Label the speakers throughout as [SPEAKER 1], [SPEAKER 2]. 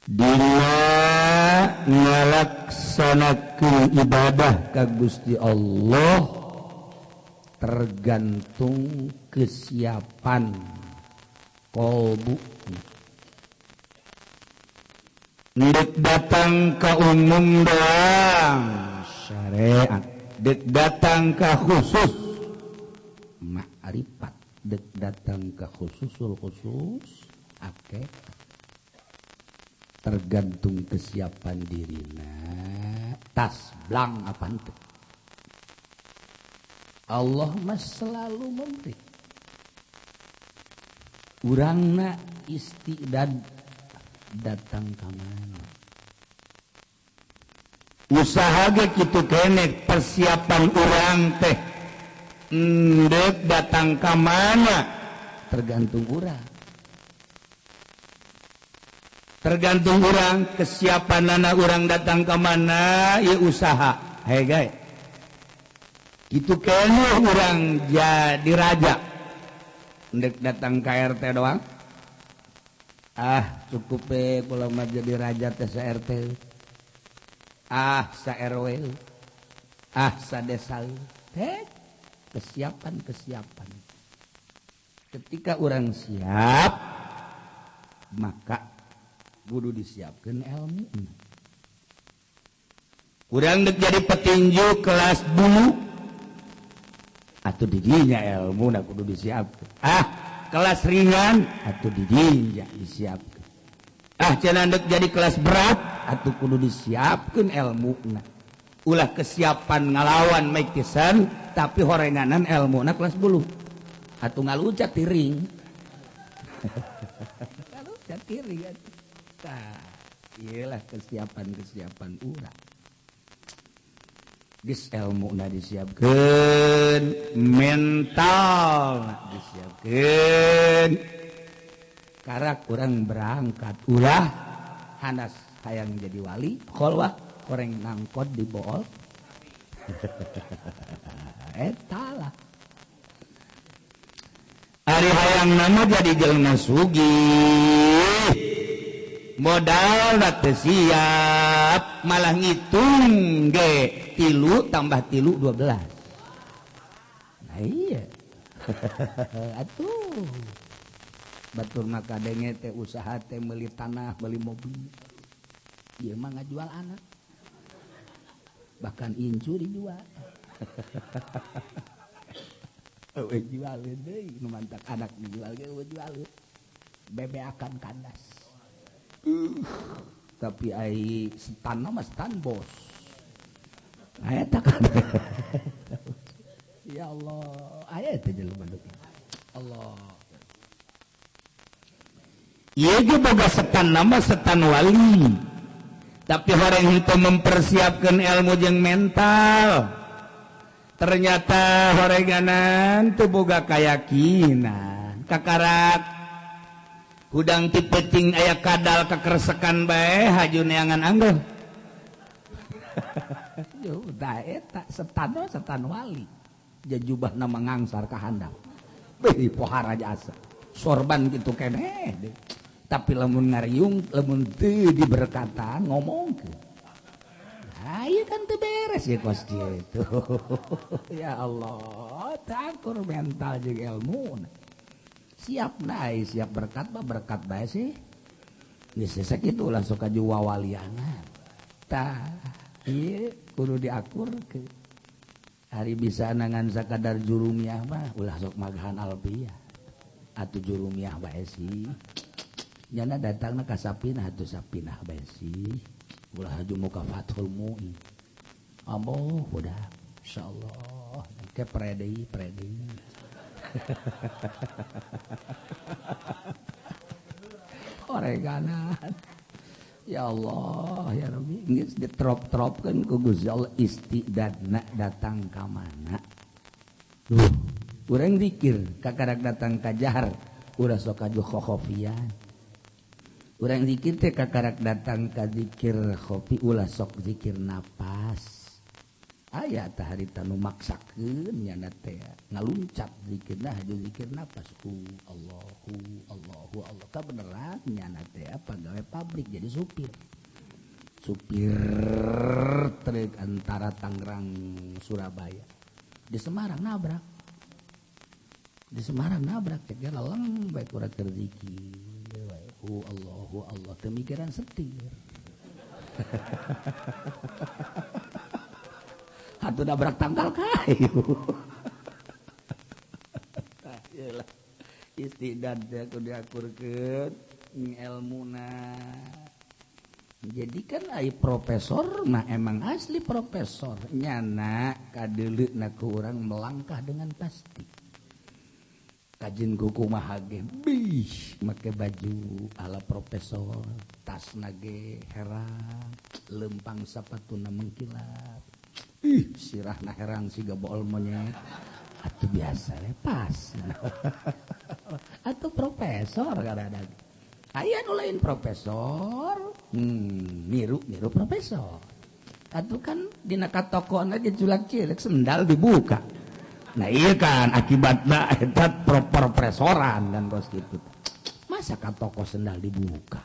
[SPEAKER 1] Dina ngalaksanakeun ibadah ka Gusti Allah tergantung kesiapan kolbu. Dek datang ke umum doang syariat, dek datang ke khusus ma'rifat, dek datang ke khususul khusus akeh. Tergantung kesiapan dirina tas blang apa itu. Allah mah selalu memberi. Urangna istidad datang ka mana. Usaha ge kitu keneh persiapan urang teh ndek datang ka mana tergantung urang. Tergantung urang kesiapanana urang datang ka mana ieu usaha. Hei guys. Kitu keneh urang jadi raja. Ndek datang ka RT doang. Ah cukup kula mah jadi raja teh sa RT. Ah sa RW. Ah sa desa. Teh kesiapan-kesiapan. Ketika orang siap maka kudu disiapkeun ilmu. Urang dek jadi petinju kelas bulu atuh didinya ilmu na kudu disiapkeun. Ah kelas ringan atau didinya disiapkan. Ah cenah dek jadi kelas berat atau kudu disiapkan ilmuna. Ulah kesiapan ngalawan Mike Tyson tapi horenganan ilmuna kelas bulu. Atau ngalucat tiring. Ngalucat tiring atuh. Tah, iyalah kesiapan-kesiapan urang. Geus ilmuna disiapkeun, mental disiapkeun. Karak urang berangkat ulah hanas hayang jadi wali, kholwah koreng nangkot di bool. Eta lah. Ari hayang nama jadi jelema sugih. Modal teu siap, malah ngitung ge tilu tambah tilu 12. Nah iya. Atuh. Batur maka denge teh usaha teh meuli tanah, meuli mobil. Ieu mah ngajual anak. Bahkan incu dijual. Eueuh jualeun deui nu mantak anak dijual ge eueuh jualeun. Bebeakan kandas. Tapi ai setan mah setan bos. Aya tak kan. Ya Allah, aya teh jelema nu Allah. Ieu ge boga setan nama setan wali. Tapi horeng henteu mempersiapkeun ilmu jeung mental. Ternyata horenganan teu boga kayakinan. Kakarak hudang ti peuting aya kadal kakeresekan bae haju neangan anggeuh. Yo da eta setan setan wali. Jajubahna mangangsar ka handap. Beuh pohara jasa. Sorban kitu keneh. Tapi lamun ngariung lamun teu diberkatan ngomongkeun. Nah, ieu kan teu beres ya kos kitu. Ya Allah, takur mental jeung ilmu. Siap nah, siap berkat mah berkat bae sih. Geus sakitu lah sok ka wawalianan. Tah, ieu kudu diakurkeun. Ari bisa nangan sakadar jurumiah mah ulah sok magahan alfiah. Atuh jurumiah bae sih. Nyana datangna ka sapinah atuh sapinah bae sih. Ulah haju muka Fathul Muin. Amboh udah insyaallah ke prede prede. Oreganan. Ya Allah ya Rabbi, geus ditrop-tropkeun ku Gusti Allah istidadna datang ka mana. Duh, urang zikir kakarak datang ka jahar, ulah sok kaju khofian. Urang zikir teh kakarak datang ka zikir khofi, ulah sok zikir napas. Aya tah harita nu maksakeun nyana teh ngaluncat zikirna haju zikir napas hu Allahu Allahu Allah kabeneran nyana teh pagawe pabrik jadi supir. Supir truk antara Tangerang Surabaya. Di Semarang nabrak. Di Semarang nabrak cek leleng bae kurang keur zikir wae hu Allahu Allah teu mikiran setir. Atuh nabrak tangkal kayu. Iyalah istidad teh kudu diakurkeun ilmuna. Jadi kan ai profesor mah emang asli profesor nyana kadeuleuna ku urang melangkah dengan pasti. Kajin kumaha ge bih make baju ala profesor, tasna ge herang, lempang sapatuna mengkilat. Ih, sirahna herang siga bool monyet. Atuh biasa pas. Atuh profesor kadang-kadang. Aya nu lain profesor, niru profesor. Atuh kan dina katokona ge julak cilik sendal dibuka. Nah iya kan akibatna eta profesoran dan bos gitu. Masa ka toko sendal dibuka?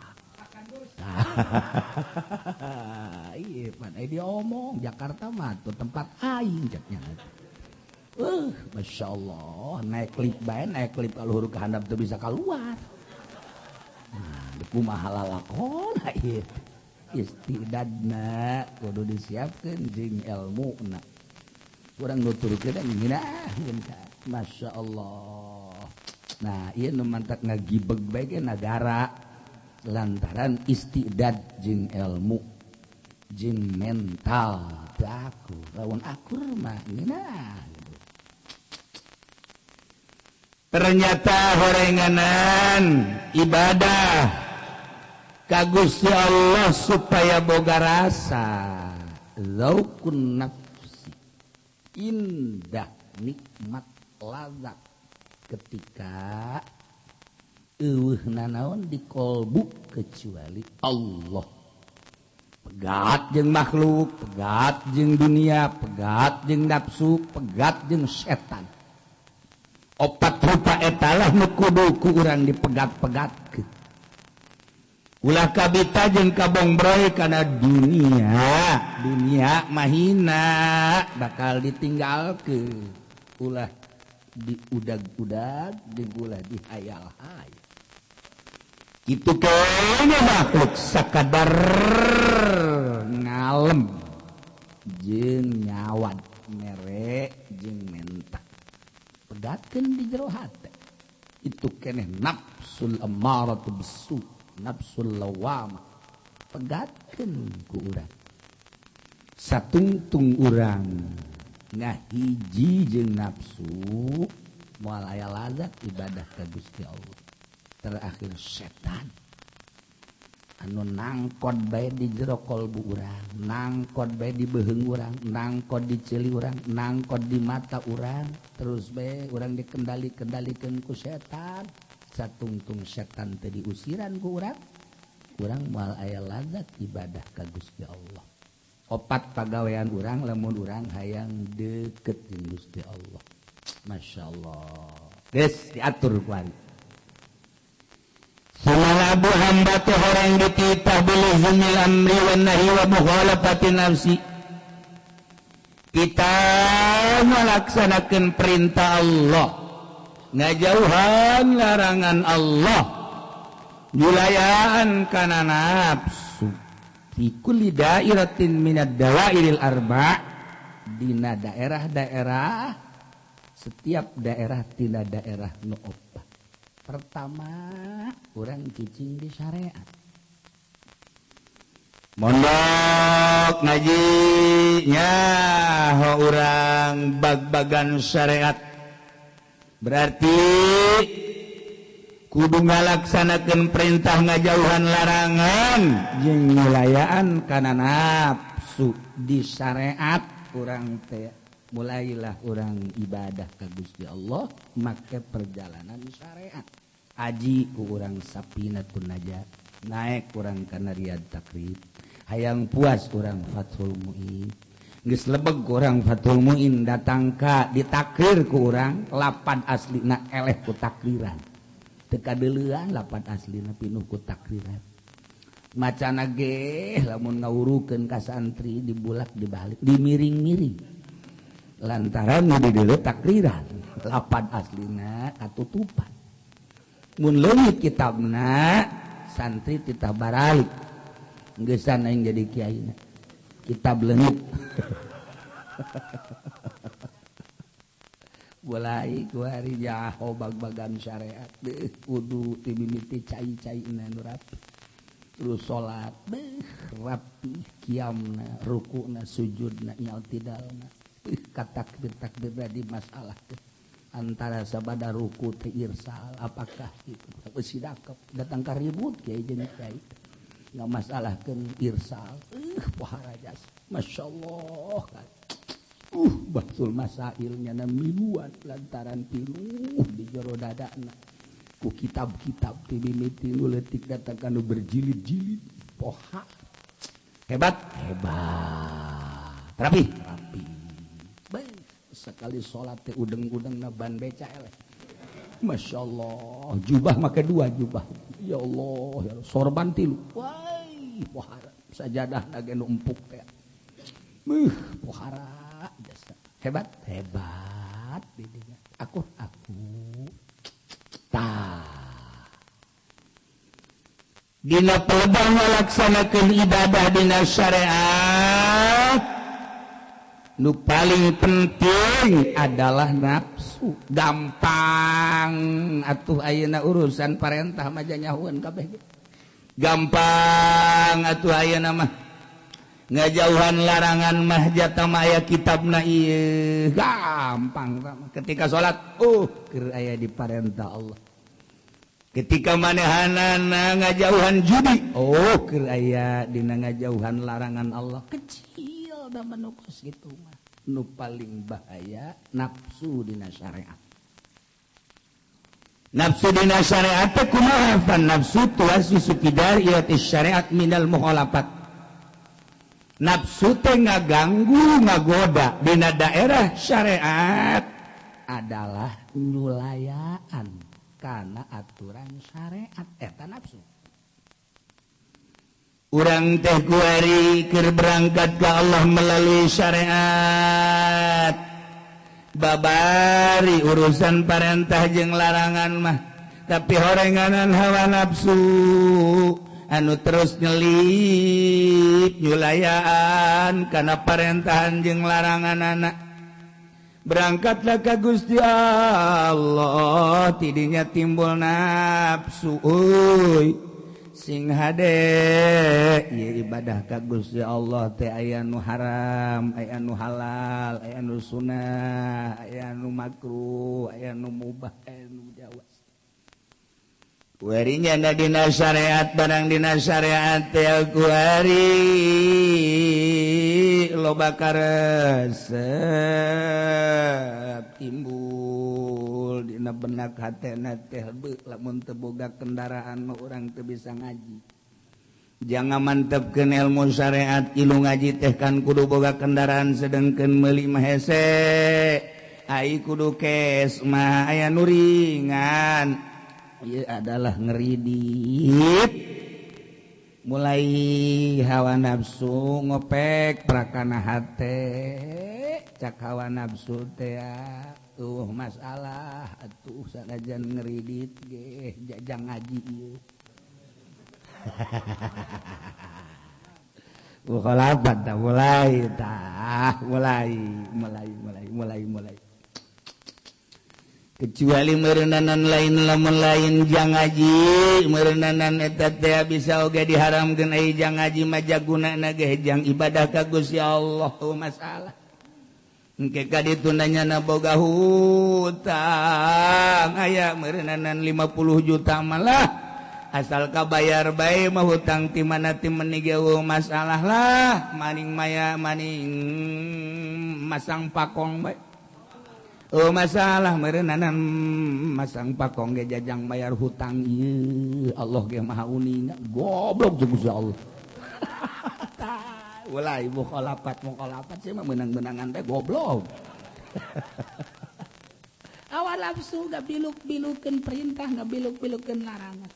[SPEAKER 1] Iya pan dia omong Jakarta mah tuh tempat aing ceknya. Masya Allah naik klip bae naik klip kaluhur ka handap teu bisa keluar. Nah, kumaha lalakon ieu istidadna kudu disiapkeun jeung elmuna. Urang nuturkeun ngeunaheun ka Masya Allah. Nah, ieu nu mantak ngagibeg bae ge nagara lantaran istidad jeung ilmu jeung mental teu akur. Lamun akur mah ngeunah. Ternyata horenganan ibadah ka Gusti Allah supaya boga rasa zauqun nafsi indah nikmat lazat ketika eueuh nanaon di kolbu kecuali Allah. Pegat jeung makhluk, pegat jeung dunia, pegat jeung nafsu, pegat jeung setan. Opat rupa etalah nu kudu ku urang dipegat-pegatkeun. Ulah kabita jeung kabongbroy kana dunia, dunia mahina bakal ditinggalkeun. Ulah diudag-udag jeung ulah dihayal-hayal. Kitu kene makhluk sakadar ngalem jeung nyawad mere jeung menta. Pegatkeun di jero hate. Itu keneh nafsul ammaratu bisu, nafsul lawamah. Pegatkeun ku urang. Satungtung urang ngahiji jeung nafsu moal aya lazat ibadah ka Gusti Allah. Terakhir setan anu nangkod bae di jero kolbu urang, nangkod bae di beuheung urang, nangkod di ceuli urang, nangkod di mata urang, terus bae urang dikendali-kendalikeun ku setan. Satungtung setan teu diusiran ku urang, urang moal aya lazat ibadah ka Gusti Allah. Opat pagawean urang lamun urang hayang deukeut jeung Gusti Allah. Masya Allah. Geus diatur ku ari. Sumalabu hamba teh orang dititah biluzumil amri wan nahi wa mukhalafati nafsi. Kita melaksanakan perintah Allah, ngajauhan larangan Allah, julayaan kana nafsu. Fi kulli dairatin minad dawairil arba', dina daerah-daerah, setiap daerah tina daerah nu opat. Pertama, urang cicing di syariat. Mondok ngaji nyaho urang bag-bagan syariat. Berarti kudu ngalaksanakeun perintah ngajauhan larangan jeung nyulayaan kana nafsu di syariat urang teh. Mulailah orang ibadah ka Gusti Allah make perjalanan syariat. Aji ku urang sapinatun najah, naik urang kana riyad takrib, hayang puas urang Fathul Muin, Geus lebeg ku urang Fathul Muin datang ka ditakrir ku urang lapan aslina eleh ku takriran. Teu kadeuleuan lapan aslina pinuh ku takriran. Macana ge lamun ngawurukeun ka santri dibulak dibalik dimiring-miring. Lantaran nu dideuleu takriran lapan aslina katutupan. Mun leungit kitabna santri titah baralik. Geusan aing jadi kiaina. Kitab leungit. Mulai ku hari jaho bag-bagan syariat deuh kudu ti mimiti cai-caina nu rapi. Terus salat beuh rapi kiamna rukuna sujudna i'tidalna beuh katakbir-takbir di masalah teh antara sabada ruku teh irsal apakah itu beusi dakep datang ka ribut kiai jeung kiai nggak masalahkeun irsal pohara jas masyaallah bahsul masailnya na miluan lantaran pinuh di jero dadana ku kitab-kitab ti mimiti nu leutik datang kanu berjilid-jilid poha hebat hebat rapi rapi bae sekali salat teh udeng-udengna ban beca eleh masyaallah jubah make dua jubah ya Allah ya sorban tilu wai pohara sajadah ge nu empuk teh beuh pohara jasa hebat hebat didinya aku tah dina pelebah ngalaksanakeun ibadah dina syariat nu paling penting adalah nafsu. Gampang atuh ayeuna urusan parentah mah nyahueun kabeh gampang atuh ayeuna mah ngajauhan larangan mah jata mah aya kitabna ieu gampang ketika salat keur aya di parentah Allah. Ketika manehanana ngajauhan judi keur aya dina ngajauhan larangan Allah kecil da menukos gitu mah. Nu paling bahaya nafsu dina syariat. Nafsu dina syariat teh kumaha? Fan nafsu tuwasisu kidar iati syariat minal mukhalafat. Nafsu teh ngaganggu ngagoda dina daerah syariat adalah nyulayaan karena aturan syariat eta nafsu. Urang teh kuari keur berangkat ka Allah melalui syariat babari urusan parentah jeung larangan mah tapi horenganan hawa nafsu anu terus nyelip nyulayaan kana parentahan jeung larangan anak. Berangkatlah ka Gusti Allah tidinya timbul nafsu euy sing hade ieu ibadah ka Gusti Allah teh aya nu haram aya nu halal aya nu sunah aya nu makruh aya nu mubah aya nu jawaz. Warinya na dina syariat barang dina syariat teh kuari loba karesep timbul dina benak hatena teh lamun teu boga kendaraan mah urang teu bisa ngaji. Jangan mantepkeun ilmu syariat kilu ngaji teh kan kudu boga kendaraan sedengkeun meuli mah hese ai kudu kes mah aya nu ringan. Ieu adalah ngeridit mulai hawa nafsu ngopek prakana hate cak hawa nafsu teh tuh masalah atuh sanajan ngeridit ge jajang ngaji ieu. Mukhalafat tah mulai tah mulai mulai mulai mulai mulai kecuali meureunanan lain lamun lain jang ngaji meureunanan eta teh bisa oge diharamkeun ai jang ngaji mah jagunana ge jang ibadah ka Gusti Allah masalah engke ka ditu nanyana boga hutang aya meureunanan 50 juta malah asal kabayar bae mah hutang ti mana ti meuni ge masalah lah maning maya maning masang pakong bae. Oh masalah meureunanan masang pakong ge jajang bayar hutang ieu Allah ge maha uninga goblok jeung Gusti Allah. Tah Ulah ibu mukhalafat mukhalafat sih mah menang-menangan teh goblok. Hawa nafsu ngabiluk-bilukeun perintah, ngabiluk-bilukeun larangan.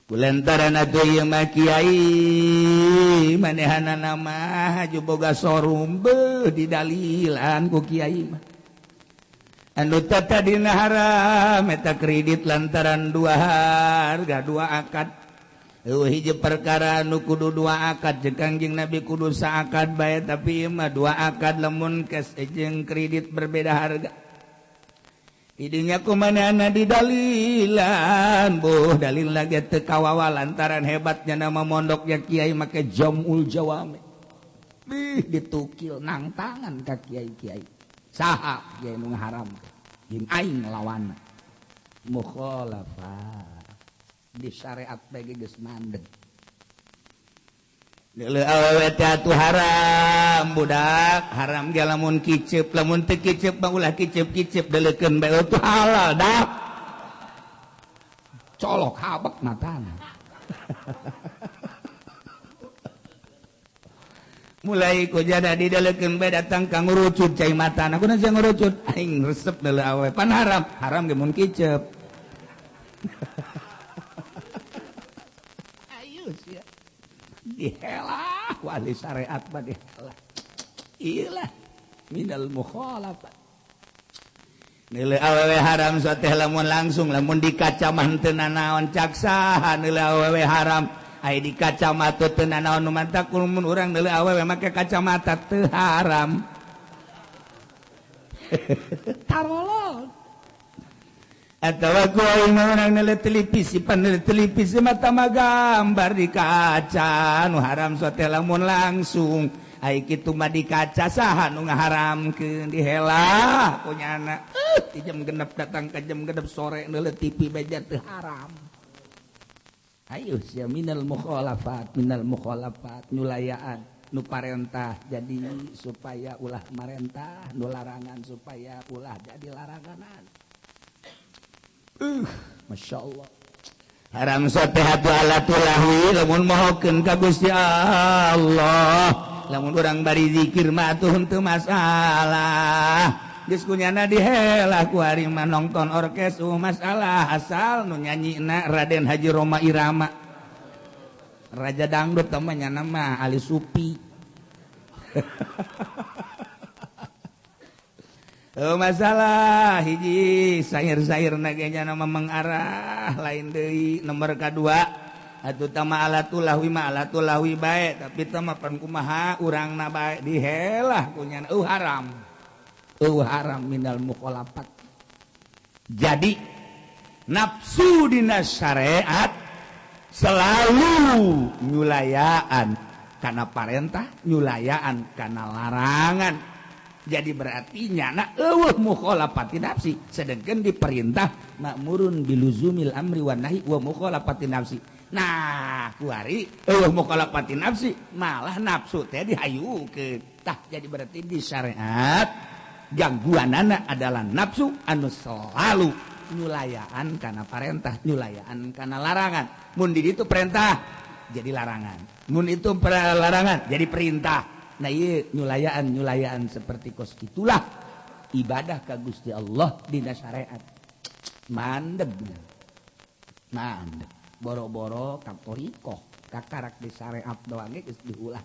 [SPEAKER 1] Kulantaran atuh ieu mah kiai manehanana mah haju boga sorum beuh didalilan ku kiai mah. Anu tadina haram eta kredit lantaran dua harga dua akad. Eueuh hiji perkara anu kudu dua akad jeung Kangjeng Nabi kudu saakad bae tapi ieu mah dua akad lamun cash jeung kredit berbeda harga. Idinya kumanana didalilan buh dalil lagi teu kawawa lantaran hebatnya nama mondoknya kiai make jamul jawami. Bih ditukil nang tangan ka kiai-kiai. Saha kiai nu haram jeung aing lawanna. Mukhalafah di syariat bae geus mandeg. Deuleu awewe teh atuh haram budak, haram ge lamun kiceup, lamun teu kiceup mah ulah kiceup-kiceup deuleukeun bae atuh halal dak. Colok habek matana. Mulai ku jada didaleukeun bae datang ka ngurucut cai matana. Kunaon sia ngurucut? Aing resep deuleu awewe pan haram, haram ge mun kiceup. Ayo sia. Dihelah wali syariat mah dihelah. Iyalah minal mukhalafat. Nilai awewe haram sateh lamun langsung lamun di kaca mah teu nanaon cak saha nilai awewe haram. Ai di kacamata teu nanaon nu mantak mun urang nilai awewe make kacamata teu haram. Tarolol. Atawa ku aing mah urang nilai televisi pan nilai televisi mata mah gambar di kaca nu haram sateh lamun langsung. Ai kitu mah di kaca saha nu ngaharamkeun dihelah ku nyana. Di jam genep datang ke jam genep sore nilai TV beja teu haram. Ayo sia minal mukhalafat nyulayaan nu parentah jadi supaya ulah marentah, nu larangan supaya ulah jadi laranganan. Masya Allah. Haram sateh atuh alatul lahwi lamun mohokeun ka Gusti Allah. Lamun urang bari zikir mah atuh henteu masalah. Geus kunyana dihelah ku ari mah nongton orkes masalah asal nu nyanyina Raden Haji Roma Irama. Raja dangdut teh mah nyana mah Ali Supi. Oh masalah hiji sair-sair nage nyana mah mengarah lain deui nomor kadua atuh tama alatul lahwi ma alatul lahwi bae tapi teh mah pan kumaha urangna bae dihelah ku nyana haram. Haram minal mukhalafat. Jadi nafsu dina syariat selalu nyulayaan kana parentah, nyulayaan kana larangan. Jadi berarti nyana eueuh mukhalafati nafsi, sedangkan diperintah makmurun biluzumil amri wan nahi wa mukhalafati nafsi. Nah, kuari eueuh mukhalafati nafsi, malah nafsu teh dihayukeun. Tah jadi berarti di syariat gangguanana adalah nafsu anu selalu nyulayaan kana parentah, nyulayaan kana larangan. Mun di ditu perintah jadi larangan, mun itu larangan jadi perintah. Nah ieu nyulayaan-nyulayaan seperti kos kitulah ibadah ka Gusti Allah dina syariat. Mandeg. Mandeg. Boro-boro ka thariqah, kakarak di syariat doang ge geus diulah.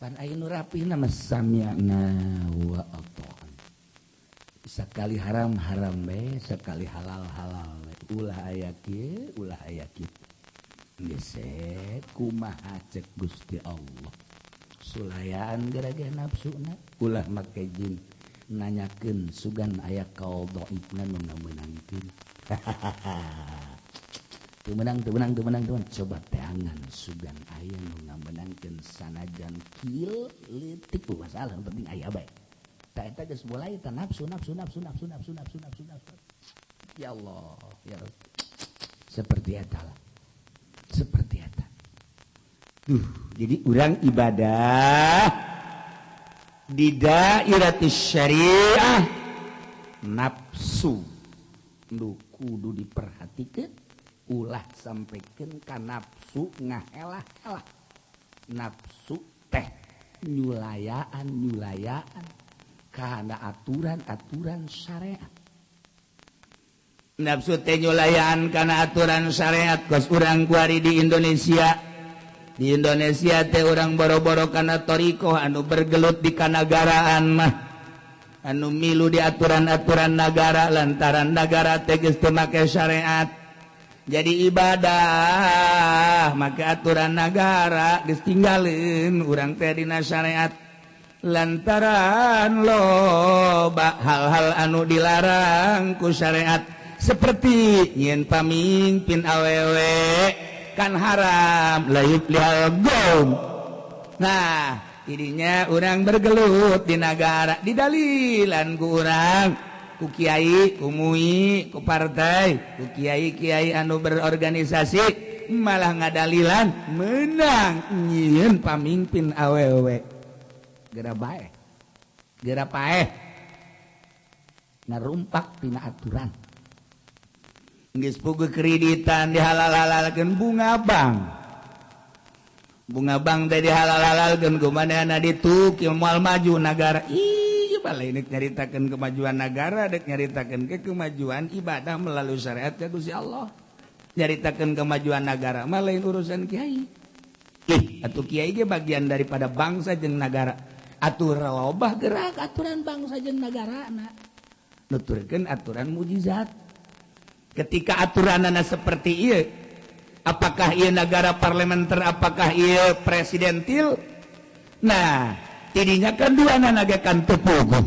[SPEAKER 1] Pan aya nu rapihna mah sami'na wa ata'na. Sekali haram haram bae, sekali halal halal bae. Ulah aya kieu, ulah aya kitu. Geus kumaha cek Gusti Allah. Sulayaan gara-gara nafsuna, ulah make jin nanyakeun sugan aya kaul dhaifna nu ngamenangkeun. Teu menang, teu menang, teu menang, teu menang. Coba teangan sugan aya nu ngamenangkeun sanajan kil leutik masalah penting aya bae. Ta eta geus mulai ta nafsu nafsu nafsu nafsu nafsu nafsu nafsu nafsu. Ya Allah, ya Rabb. Seperti eta lah. Seperti eta. Duh, jadi urang ibadah di dairatis syariah nafsu nu kudu diperhatikeun ulah sampaikan ka nafsu ngahelah-helah. Nafsu teh nyulayaan kana aturan-aturan syariat. Nafsu teh nyulayaan kana aturan syariat kos urang kuari di Indonesia. Di Indonesia teh urang boro-boro kana thariqah anu bergelut di kanagaraan mah, anu milu di aturan-aturan nagara lantaran nagara teh geus teu make syariat. Jadi ibadah make aturan nagara geus tinggalin urang teh dina syariat lantaran loba hal-hal anu dilarang ku syariat seperti nyeun pamimpin awewe kan haram la yuflihal qaum. Nah, ininya urang bergelut di nagara didalilan ku urang, ku kiai, ku MUI, ku partai, ku kiai-kiai anu berorganisasi malah ngadalilan menang nyieun pamimpin awewe. Geura bae. Geura paeh. Ngarumpak tina aturan. Geus puguh kreditan dihalal-halalkeun bunga bank. Bunga bank teh dihalal-halalkeun kumanehna ditu kieu moal maju nagara. Ih, balik dek nyaritakeun kemajuan nagara, dek nyaritakeun ke kemajuan ibadah melalui syariat ka Gusti Allah. Nyaritakeun kemajuan nagara mah lain urusan kiai. Ih, atuh kiai ge bagian daripada bangsa jeung nagara. Atuh robah gerak aturan bangsa jeung nagarana. Nuturkeun aturan mujizat. Ketika aturanana seperti ieu, apakah ieu nagara parlementer, apakah ieu presidentil? Nah, tidinya kan dua nanaga kan teu puguh.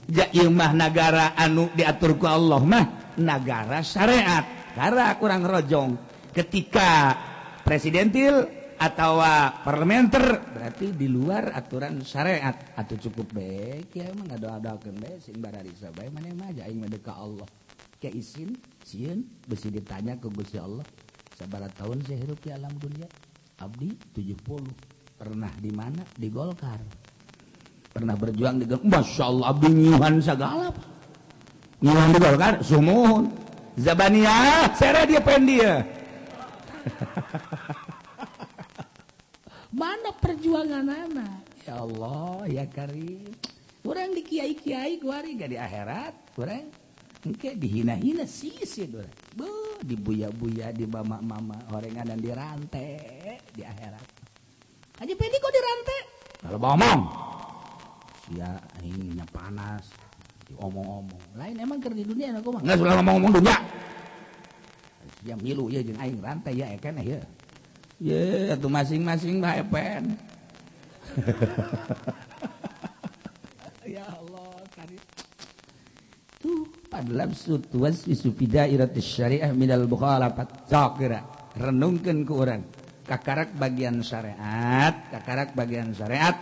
[SPEAKER 1] Ja ieu mah nagara anu diatur ku Allah mah nagara syariat. Gara kurang rojong. Ketika presidentil atau parlementer berarti di luar aturan syariat. Atau cukup baik ya emang ngadoa-doakeun bae sing bararisa bae maneh mah aja aing mah deuk ka Allah. Ke isin sieun besi ditanya ke Gusti Allah. Sabaraha tahun saya hidup di alam dunia? Abdi 70. Pernah di mana? Di Golkar. Pernah berjuang di Golkar. Masya Allah abdi nyuhan segala. Nyuhan di Golkar, sumuhun. Zabaniyah, sere dia pen dia. Mana perjuangan anak? Ya Allah, ya Karim. Orang di kiai-kiai kuari gak di akhirat, orang engke dihina-hina sisi orang. Beuh, dibuya-buya di mama-mama orengan dan dirantai di akhirat. Haji Pendi kok dirantai? Kalau ngomong, sia aingnya panas, diomong-omong. Lain emang keur di dunia aku mah. Enggak sudah ngomong-ngomong dunia. Sia milu ya jeung aing rantai ya ekeneh ya. Ye, atuh masing-masing bae pen. Ya Allah, karim. Tuh padlabsu tuwaswisu fi dairatis syariah minal mukhalafat. Sok geura renungkeun ku urang. Kakarak bagian syariat, kakarak bagian syariat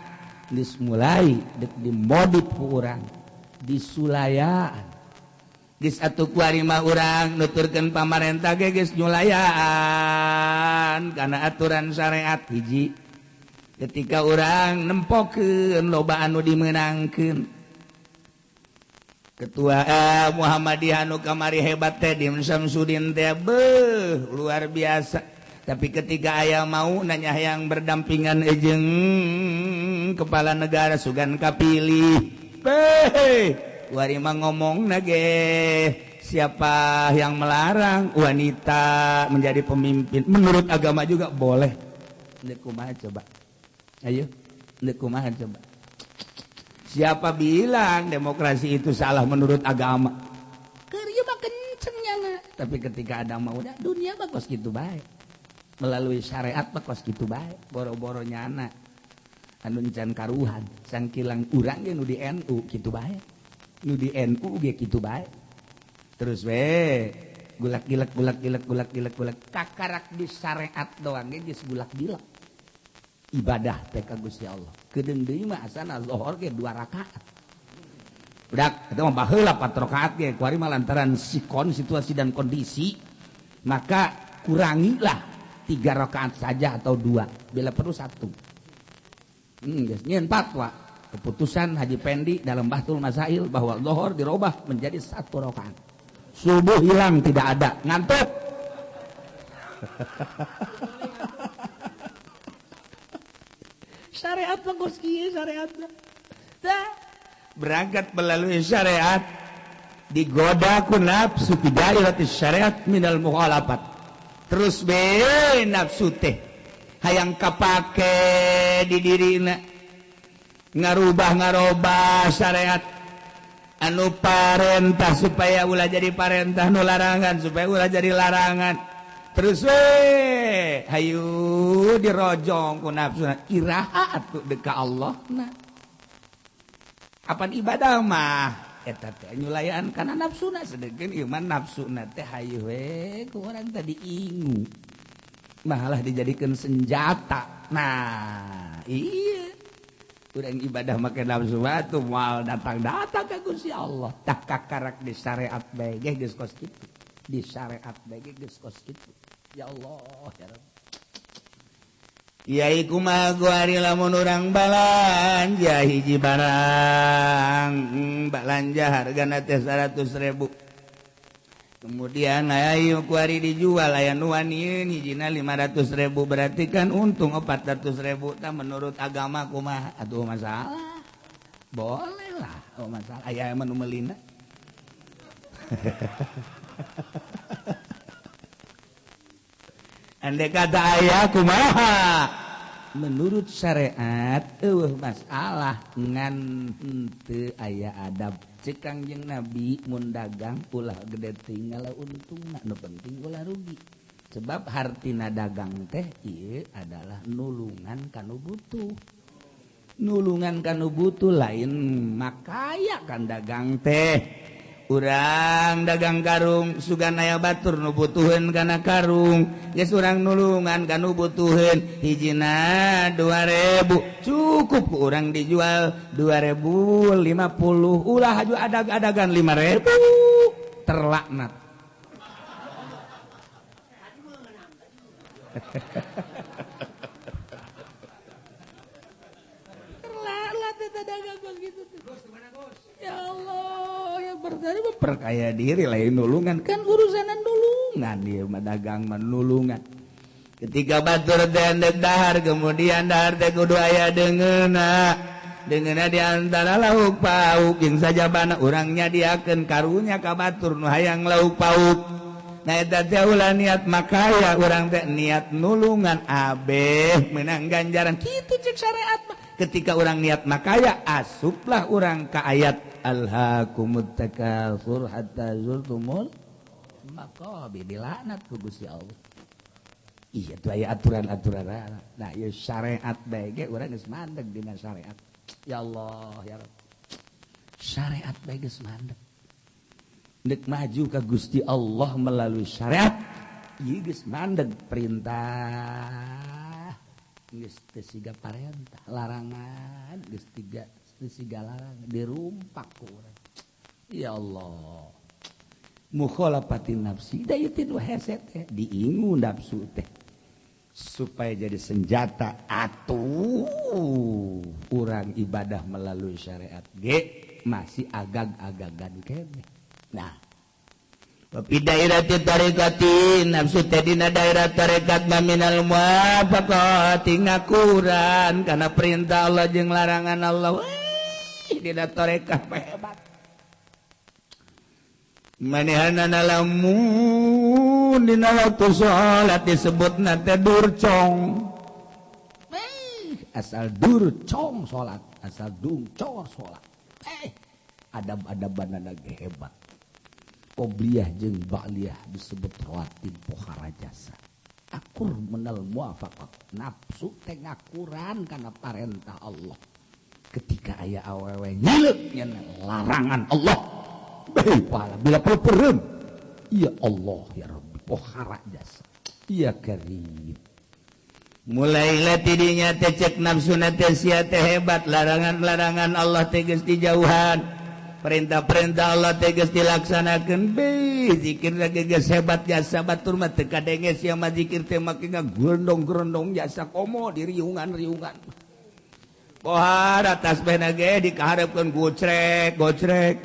[SPEAKER 1] geus mulai deuk dimodif ku urang, disulayaan. Geus atuh kuari mah urang nuturkeun pamarentah ge geus nyulayaan kana aturan syariat hiji. Ketika urang nempokeun loba anu dimeunangkeun. Ketua Muhammadiyah anu kamari hebat teh Dim Samsudin teh beuh luar biasa. Tapi ketika aya mau nanya yang berdampingan jeung kepala negara sugan kapilih. Beuh, wari mah ngomongna ge siapa yang melarang wanita menjadi pemimpin? Menurut agama juga boleh. Deuk kumaha coba? Ayo, deuk kumaha coba? Siapa bilang demokrasi itu salah menurut agama? Keur ieu mah kenceng nyana. Tapi ketika ada maunya dunia mah kos kitu bae. Melalui syariat mah kos kitu bae, boro-boro nyana. Anu encan karuhan, sangkilang urang ge nu di NU kitu bae. Nu di NU ge kitu bae. Terus we gulak-gilek gulak-gilek gulak-gilek gulak kakarak di syariat doang ge geus gulak-gilek. Ibadah teh ka Gusti Allah. Kedeung deui mah asana zuhur ge 2 rakaat. Budak eta mah baheula 4 rakaat ge kuari mah lantaran sikon situasi dan kondisi maka kurangilah 3 rakaat saja atau 2, bila perlu 1. Geus nyieun fatwa. Keputusan Haji Pendi dalam Bahtul Masail bahwa zuhur dirubah menjadi 1 rakaat. Subuh hilang tidak ada, ngantuk. Syariat mah kos kieu syariat. Tah berangkat melalui syariat digoda ku nafsu fi dairati syariat minal mukhalafat. Terus be nafsu teh hayang kapake di dirina ngarubah-ngarubah syariat anu parentah supaya ulah jadi parentah, nu larangan supaya ulah jadi larangan. Terus we hayu dirojong ku nafsu iraha atuh deuk ka Allah na. Apan ibadah mah eta teh nyulayaan kana nafsuna, sedengkeun ieu mah nafsuna teh hayu we ku urang tadi ingu malah dijadikeun senjata. Nah iya urang ibadah make nafsu atuh moal datang-datang ka Gusti Allah. Tah kakarak di syariat bae ge geus kos kitu, di syariat bae ge geus kos kitu. Ya Allah ya Rabb. Yai kumaha kuari lamun urang balanja hiji barang balanja hargana teh 100.000. Kemudian ayo kuari dijual aya nu wanieun hijina 500.000, berarti kan untung 400.000. Tah menurut agama kumaha? Atuh masalah. Boleh lah, oh masalah aya mah nu meulina. Andai kata ayah kumaha? Menurut syariat eueuh masalah ngan henteu aya adab. Ceuk Kangjeng Nabi mun dagang ulah gede teuing ngala untungna, nu penting ulah rugi. Sebab hartina dagang teh ieu adalah nulungan ka nu butuh. Nulungan ka nu butuh lain makaya kan dagang teh. Urang dagang karung sugan aya batur nu butuheun kana karung, geus urang nulungan kana nu butuheun hijina 2000 cukup ku urang dijual 2050, ulah haju adag-adagan 5000 terlaknat. Terlaknat eta dagang kos kitu teh. Ya Allah, ya bertani memperkaya diri lain nulungan kan urusanan nulungan dia mah dagang mah nulungan. Ketika batur teh endek dahar, kemudian dahar teh kudu aya deungeuna. Deungeuna di antara lauk pauk jeung sajabana urang nyadiakeun karunya ka batur nu hayang lauk pauk. Nah eta teh ulah niat makaya urang teh niat nulungan abeh menang ganjaran kitu cek syariat mah. Ketika orang niat makaya asuplah orang ke ayat alhaakumut takatsur hatta zurtumul maqabir, dilaknat ku Gusti Allah. Iya tuh aya aturan-aturan. Nah ieu syariat bae ge urang geus mandeg dina syariat. Ya Allah ya Rabb. Syariat bae geus mandeg. Deuk maju ka Gusti Allah melalui syariat ieu geus mandeg perintah. Geus teu siga parentah, larangan geus tiga teu siga larangan dirumpak ku urang. Ya Allah. Mukhalafatin nafsi da ieu teh nu hese teh diingu nafsu teh supaya jadi senjata atuh urang ibadah melalui syariat ge masih agag-agagan keneh. Nah, fi dairati tariqati nafsu teh dina daerah tarekat minal muwafaqati ngakuran kana perintah Allah jeung larangan Allah. Wih, dina tarekat hebat. Manehanana lamun dina waktu salat disebutna teh durcong. Wih, asal durcong salat, asal dungcor salat. Adab-adabanana ge hebat. Qobliyah jeung ba'liyah disebut rawatib pohara jasa. Akur menal muwafaqah. Nafsu teh ngakuran kana parentah Allah. Ketika aya awewe nyileuk nya larangan Allah. Bae pahala bila perlu peureum. Ya Allah ya Rabbi pohara jasa. Ya Karim. Mulailah tidinya teh cek nafsuna teh sia teh hebat, larangan-larangan Allah teh geus dijauhan. Perintah-perintah Allah teh geus dilaksanakeun. Beuh zikir lagi geus hebat jasa batur mah teu kadenge sia mah zikir teh make ngagrondong-grondong jasa komo di riungan-riungan. Pohara tasbihna ge dikaharepkeun gocrek gocrek.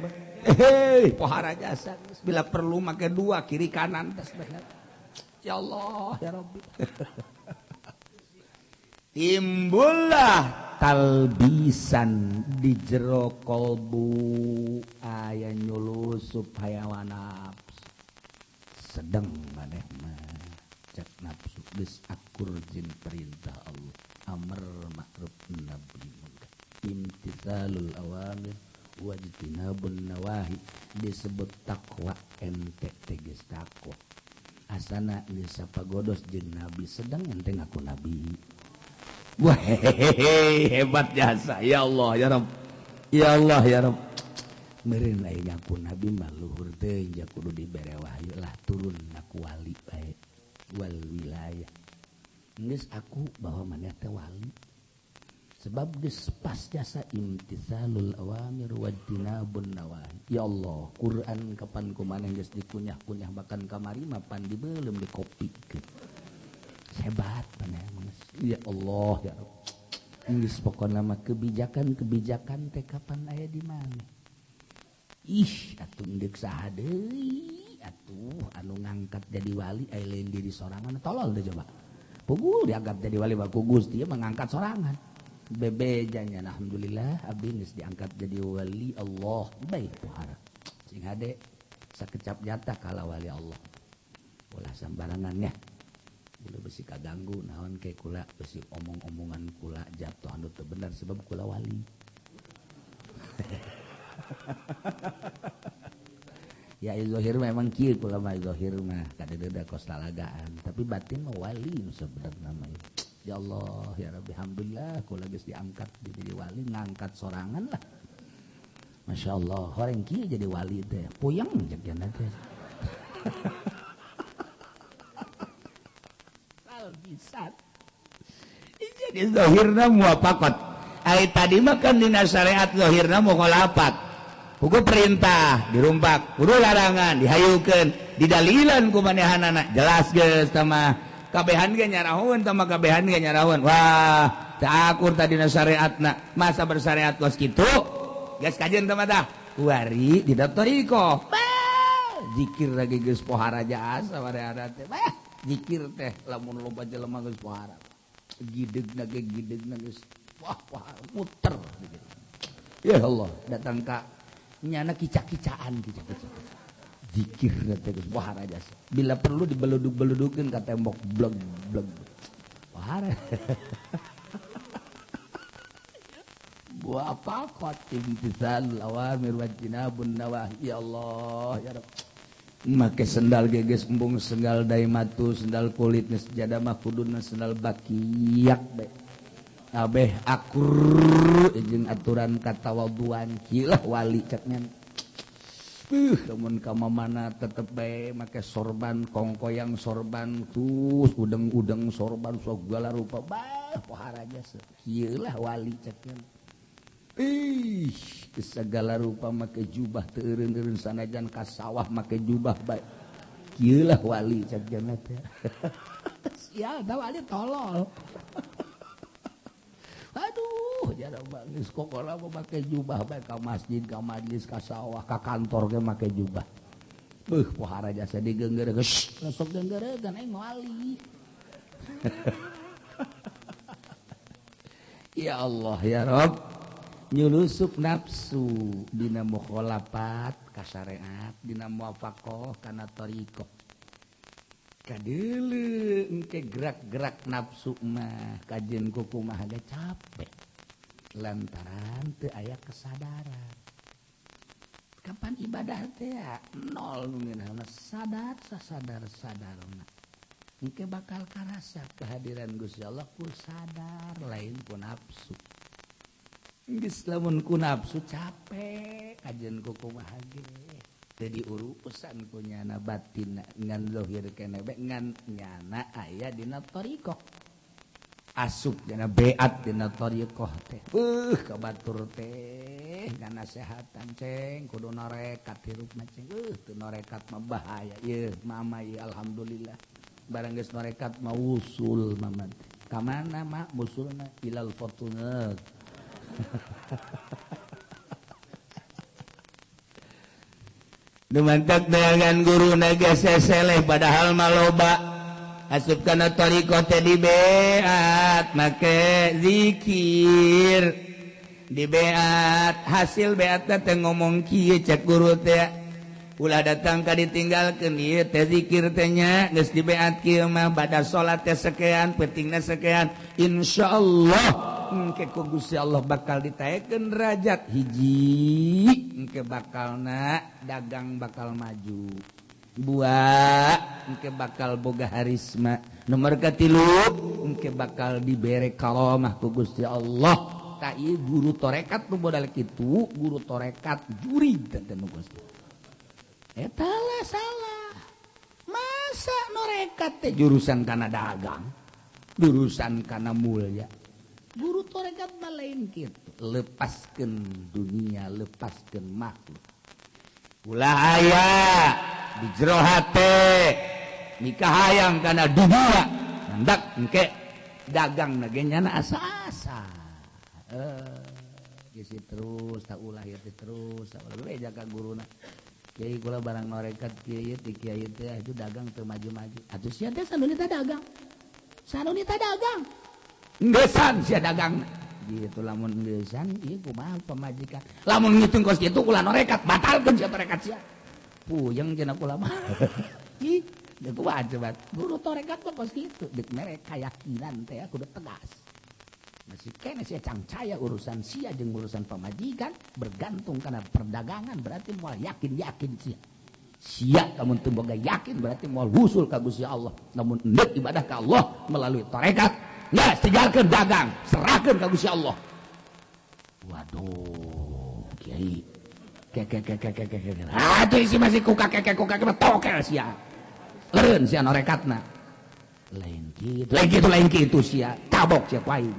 [SPEAKER 1] Hei pohara jasa bila perlu make dua kiri kanan tasbihna. Ya Allah ya Rabbi. Timbullah Talbisan di jero kolbu aya nyulusup hawa nafsu sedeng maneh mah cek nafsu geus akur jeung perintah Allah amar ma'ruf nahi munkar imtithalul awamir wajtinabun nawahi disebut takwa ente tegas takwa asana geus sapagodos jeung nabi sedang ente ngaku nabi. Wah hebat jasa ya Allah ya Rabb ya Allah ya Rabb meureun aya ngaku nabi mah luhur teh ja kudu dibere wahyu lah turun ngaku wali bae wal wilayah geus aku bahwa maneh teh wali sebab geus pas jasa imtithalul awamir wajtinabun nawahi. Ya Allah Quran kapan ku maneh geus dikunyah-kunyah bahkan kamari mah pan dibeuleum dikopikeun hebat maneh ya Allah ya Rabb geus pokona mah kebijakan-kebijakan teh kapan aya di mana ih atuh deuk saha deui atuh anu ngangkat jadi wali aya lain diri sorangan tolol deh coba puguh diangkat jadi wali mah ku Gusti mengangkat sorangan bebejanya alhamdulillah abdi geus diangkat jadi wali Allah baik pohara sing hade sakecap nyata kala wali Allah ulah sambarangannya ulah besi kaganggu naon ke kula besi omong-omongan kula jatuh anu teu bener sebab kula wali. Ya zahir memang kieu kula mah zahir mah kadeudeuna kos lalagaan tapi batin mah wali nu sebenarna mah. Ya Allah ya Rabbi alhamdulillah kula geus diangkat jadi wali ngangkat sorangan lah. Masya Allah horeng kieu jadi wali teh puyeng cek jana teh. Bisa. Jadi zahirna muwafaqat. Ai tadi mah kan dina syariat zahirna mukhalafat. Hukum perintah dirumpak, kudu larangan dihayukeun, didalilan ku manehanana. Jelas geus tah mah. Kabehan ge nyarahoeun tah mah kabehan ge nyarahoeun. Wah, teu akur tadi dina syariatna. Masa bersyariat kos kitu? Geus kajeun tah mah tah. Kuari di thariqah. Zikir lagi geus pohara jasa wareana teh. Bah, zikir teh lamun loba jelema geus pohara. Gidegna ge gidegna geus wah pohara muter. Ya Allah, datang ka nyana kicak-kicaan kicak-kicaan. Zikir teh geus pohara jasa. Bila perlu dibeluduk-beludukeun ka tembok bleg-bleg. Pohara. Wa faqat imtithalul awamir wajtinabun nawahi. Ya Allah ya Rabb. Make sendal geges embung sendal daimatu sendal kulit sejadah mah kuduna sendal bakiak bae abeh akur jeung aturan katawaduan kieu wali ceknya lamun ka mamana tetep bae make sorban kongkoyang sorban terus udeng-udeng sorban segala rupa bah pohara jasa kieu lah wali ceknya. Ih, segala rupa make jubah teu eureun-eureun sanajan ka sawah make jubah bae. Kieu lah wali cek jana teh. Sial da wali tolol. Aduh, jara geus kokola make jubah bae ka masjid, ka majlis, ka sawah, ka kantor ge make jubah. Beuh, pohara jasa digeunggeureuh geus sok geunggeureuh aing wali. Ya Allah ya Rabb. Nyulusup nafsu dina mukhalafat ka syariat dina muwafaqah kana thariqah kadeuleu engke gerak-gerak nafsu mah kajeun kumaha ge capek lantaran teu aya kesadaran kapan ibadah teh nol nu ngeunahna sadar sasadar-sadarna engke bakal karasa kehadiran Gusti Allah ku sadar lain ku nafsu. Geus lamun ku nafsu capek kajeun ku kumaha ge teu diurusan ku nyana batin ngan zahir keneh bae ngan nyana aya dina thariqah asup dina beat dina thariqah teh ka batur teh nganasehatan ceng kudu norekat hirup mah ceng teu norekat mah bahaya ieu mama ieu alhamdulillah barang geus norekat mah usul mama teh ka mana mak musulna ilal fortuner. Dumantak dengan guru naga seseleh padahal mah loba asup kana thariqah teh dibeat make zikir di beat hasil beat teh ngomong kieu cek guru teh ulah datang ka ditinggalkeun ieu teh zikir teh nya geus di beat kieu mah bada salat teh sekian pentingna sekian insyaallah engke ku Gusti Allah bakal ditaekeun derajat hiji engke bakalna dagang bakal maju buah engke bakal boga harisma nomor katilu engke bakal dibere karomah ku Gusti Allah. Tak ieu guru torekat nu modal kitu guru torekat jurig teh nu Gusti eta lah salah masa norekat teh jurusan kana dagang jurusan kana mulya. Guru torekat mah lain kitu lepaskeun dunia lepaskeun makhluk ulah aya di jero hate mikahayang kana dunia nandak engke dagang na ge nyana asa-asa geus terus tak ulah ieu terus tak ulah we jaga guruna kiai kula barang norekat kieu ti kiai teh atuh dagang teu maju-maju atuh sia teh sanunita dagang sanunita dagang ngeusan sia dagang gitu lamun ngeusan ieu kumaha pamajikan lamun ngitung kos kitu ulah norekat batalkeun sia torekat sia puyeng cenah kula mah ih deuk kumaha coba guru torekat mah kos kitu deuk mere kayakinan teh kudu tegas masih kene sia cangcaya urusan sia jeung urusan pamajikan bergantung kana perdagangan berarti moal yakin-yakin sia sia kamun teu boga yakin berarti moal husul ka Gusti Allah lamun endek ibadah ka Allah melalui torekat ya tinggalkan dagang serahkan ke Gusti Allah. Waduh kiai keke aduh isi masih kuka keke tokel sia leureun sia norekatna lain kitu lain kitu lain kitu sia tabok sia ku aing.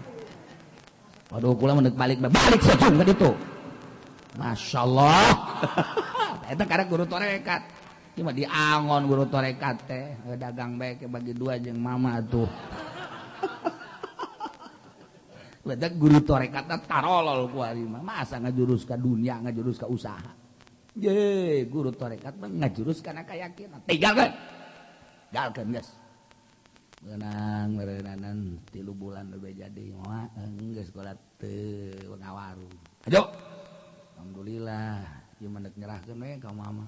[SPEAKER 1] Waduh kula mun balik balik sia cung ka ditu masyaallah. Eta karek guru torekat ieu mah diangon guru torekat teh dagang bae bagi dua jeung mama atuh. Badak guru torekatna tarolol ku ari mah masa ngajurus ka dunia ngajurus ka usaha ye guru torekat mah ngajurus kana kayakinan tinggalkeun galkeun geus meunang meureunanan 3 bulan lebih jadi moal geus kula teu ngawarung ayo alhamdulillah ieu mah deuk nyerahkeun we ka mama.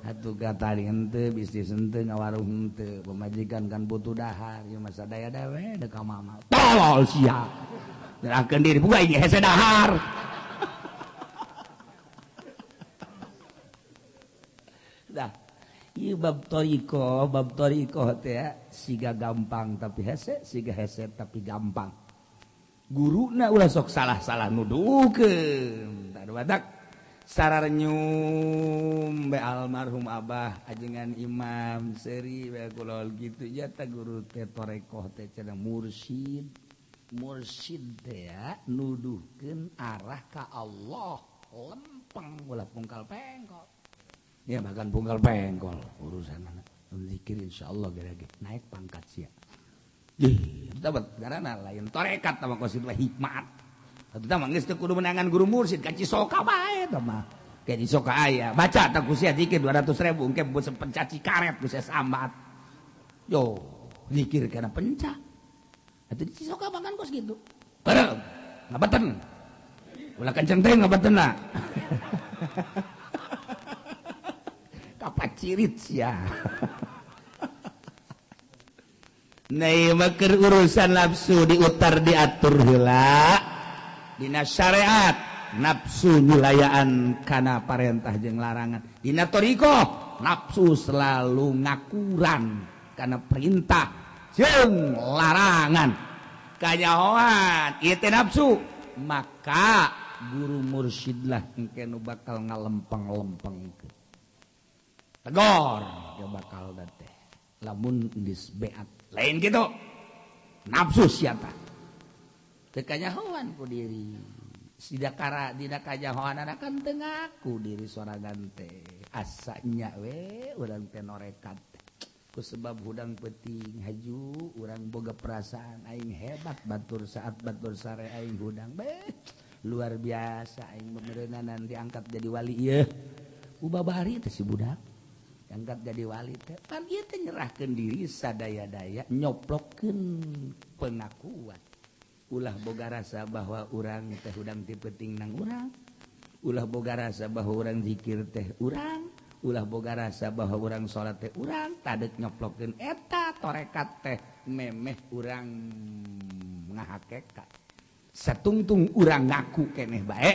[SPEAKER 1] Atuh kata henteu bisnis henteu ngawarung henteu pamajikan kan butuh dahar ieu mah sadaya we deuk ka mama tolol sia nyerahkeun diri buka ieu hese dahar. Dah ieu bab thariqah teh siga gampang tapi hese siga hese tapi gampang guruna ulah sok salah-salah nuduhkeun tah badak sararenyum be almarhum abah ajengan imam seri be kula gitu jata guru teh torekoh teh cenah mursyid mursyid teh nuduhkeun arah ka Allah lempeng ulah pungkal pengkol ya bahkan pungkal pengkol urusanna zikir insyaallah gerage naik pangkat sia ih dapat garana lain torekat mah kos itu hikmat. Atuh mah geus teu kudu menangan guru mursyid ka Cisoka bae tah mah. Ka Cisoka aya. Baca tah ku sia zikir 200.000 engke pencaci karet ku sia sambat. Yo, zikir kana penca. Atuh di Cisoka mah kan kos kitu. Bareng ngabeten. Ulah kenceng teh ngabetenna. Kapacirit sia. Nah, ieu mah keur urusan nafsu diutar diatur heula. Dina syariat nafsu nyulayaan kana parentah jeung larangan dina thariqah nafsu selalu ngakuran kana perintah jeung larangan kanyahoan ieu teh nafsu maka guru mursyidlah engke nu bakal ngalempeng-lempengkeun tegor ge bakal teh lamun geus beat lain kitu nafsu sia tah teu kanyahoan ku diri tidak kara tidak kanyahoanana kan teu ngaku diri sorangan teh asanya we urang teh norekat ku sebab hudang peuting haju urang boga perasaan aing hebat batur saat batur sare aing hudang beh luar biasa aing meureunanan diangkat jadi wali ieu ubabari teh si budak Diangkat jadi wali teh pan ieu teh nyerahkeun diri sadaya-daya, nyoplokkeun pengakuan. Ulah boga rasa bahwa urang teh hudang ti peuting nang urang, ulah boga rasa bahwa urang zikir teh urang, ulah boga rasa bahwa urang salat teh urang. Tadek nyoplokeun eta torekat teh memeh urang ngahakekat. Satungtung urang ngaku keneh bae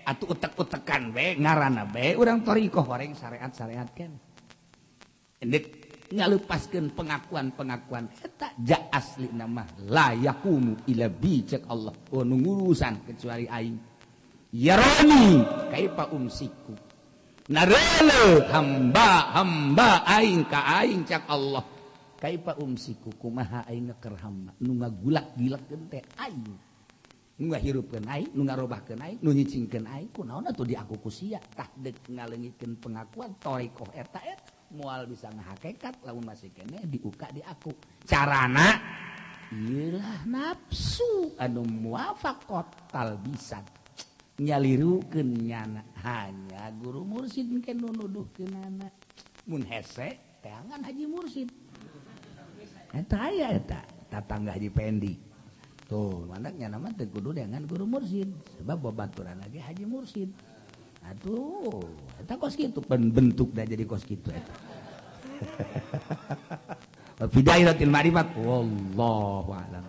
[SPEAKER 1] atuh, utek-utekan bae, ngaranna bae urang thoriqoh, horeng syariat-syariat keneh. Endek ngalepaskeun pengakuan-pengakuan eta ja asli nama la yaqumu ila bi, cek Allah, oh nu ngurusan kecuali aing. Yarani kaifa umsiku, narele hamba hamba aing ka aing, cek Allah, kaifa umsiku, kumaha aing ngeker hamba nu ngagulak-gilakkeun teh aing, nu ngahirupkeun aing, nu ngarobahkeun aing, nu nyicingkeun aing, kunaon atuh di aku ku sia. Tah, deuk ngaleungitkeun pengakuan thoriqoh eta, eta moal bisa ngahakekat lamun masih keneh diuka di aku. Carana iyalah nafsu anu muwafaqat talbisan, nyalirukeun nyana. Hanya guru mursid ke nu nuduhkeunana. Mun hese teangan haji mursid eta, aya eta tatangga Haji Pendi tuh, manaknya nama teu kudu dengan guru mursid sebab babaturan lagi haji mursid. Aduh, eta kos kitu bentuk dah, jadi kos kitu eta. Fi dairatil ma'rifat, wallahu a'lam.